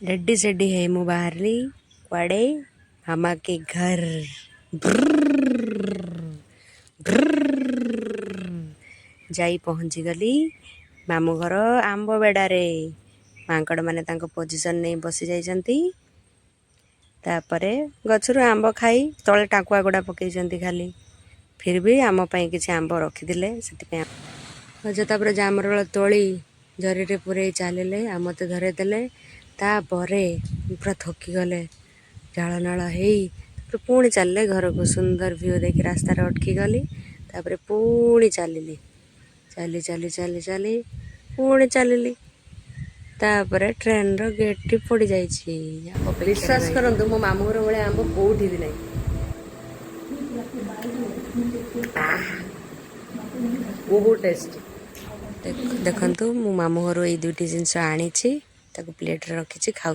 Ready ସେଡ଼ି ହେଇ ମୁଁ ବାହାରିଲି କୁଆଡ଼େ? मामा के घर। ଯାଇ ପହଞ୍ଚିଗଲି ମାମୁଁ ଘର ଆମ୍ବ ବେଡ଼ାରେ। ମାଙ୍କଡ଼ମାନେ ତାଙ୍କ ପୋଜିସନ୍ ନେଇ ବସି ଯାଇଛନ୍ତି। ତାପରେ ଗଛରୁ ଆମ୍ବ ଖାଇ ତଳେ ଟାକୁଆ ଗୁଡ଼ା ପକେଇଛନ୍ତି ଖାଲି। ଫିର୍ ବି ଆମ ପାଇଁ କିଛି ଆମ୍ବ ରଖିଥିଲେ, ସେଥିପାଇଁ ଗଛ। ତାପରେ ଜାମୁରୋଳ ତୋଳି ଜରିରେ ପୂରେଇ ଚାଲିଲେ ଆଉ ମୋତେ ଧରେଇଦେଲେ। ତାପରେ ପୁରା ଥକିଗଲେ, ଝାଳନାଳ ହେଇ ତାପରେ ପୁଣି ଚାଲିଲେ ଘରକୁ। ସୁନ୍ଦର ଭ୍ୟୁ ଦେଖି ରାସ୍ତାରେ ଅଟକି ଗଲି। ତାପରେ ପୁଣି ଚାଲିଲି, ଚାଲି ଚାଲି ଚାଲି ଚାଲି ପୁଣି ଚାଲିଲି। ତାପରେ ଟ୍ରେନର ଗେଟ୍ଟି ପଡ଼ିଯାଇଛି। ବିଶ୍ୱାସ କରନ୍ତୁ, ମୋ ମାମୁଁ ଘର ଭଳିଆ ଆମ୍ବ କୋଉଠି ବି ନାହିଁ। ବହୁତ ଟେଷ୍ଟ। ଦେଖନ୍ତୁ, ମୁଁ ମାମୁଁ ଘରୁ ଏଇ ଦୁଇଟି ଜିନିଷ ଆଣିଛି, ତାକୁ ପ୍ଲେଟ୍ରେ ରଖିଛି, ଖାଉଛି।